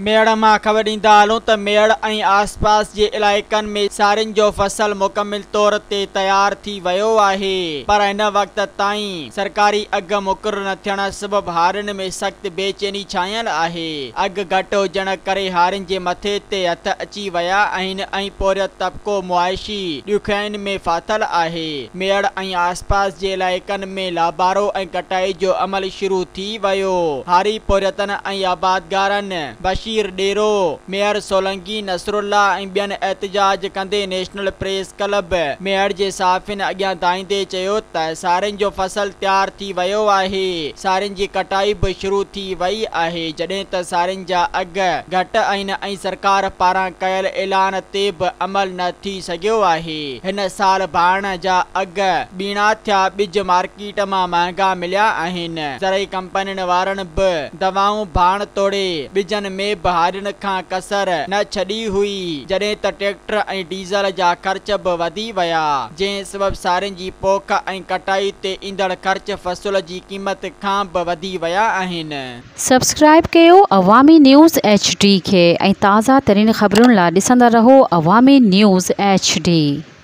ميهڙ مان خبر ڏيندا هلون ته ميهڙ ۽ آسپاس جي علائقن ۾ سارين جو فصل مڪمل طور تي تيار ٿي ويو آهي پر هن وقت تائين سرڪاري اگهه مقرر نه ٿيڻ سبب هارين ۾ سخت بي چيني ڇانيل آهي. اگهه گهٽ هجڻ ڪري هارين جي مٿي تي هٿ اچي ويا آهن ۽ پورهيت طبقو معاشي ڏکيائين ۾ ڦاٿل آهي. ميهڙ ۽ آسپاس جي علائقن ۾ لابارو ۽ ڪٽائي جو عمل شروع ٿي ويو. هاري پورهيتن ۽ آبادگارن بشير ڏيرو، ميهر سولنگي، نصرالله ۽ ٻين احتجاج ڪندي نيشنل پريس ڪلب ميهڙ جي صحافين اڳيان دانهيندي چيو ته سارين جو فصل تيار ٿي ويو آهي، سارين جي ڪٽائي به شروع ٿي وئي آهي، جڏهن ته سارين جا اگهه گهٽ آهن ۽ سرڪار پاران ڪيل اعلان تي به عمل نه ٿي سگهيو آهي، هن سال ڀاڻ جا اگهه ٻيڻا ٿيا، ٻج مارڪيٽ مان مهانگا مليا آهن، زرعي ڪمپنين وارن به دوائون ڀاڻ توڙي ٻجن ۾ به هارين کان ڪسر نه ڇڏي هئي، جڏهن ته ٽريڪٽر ۽ ڊيزل جا خرچ به وڌي ويا، جنهن سبب سارين جي پوک ۽ ڪٽائي تي ايندڙ خرچ فصل جي قيمت کان به وڌي ويا آهن. سبسڪرائيب ڪيو عوامي نيوز ايڇ ڊي کي ۽ تازه ترين خبرن لا ڏسندا رهو عوامي نيوز ايڇ ڊي.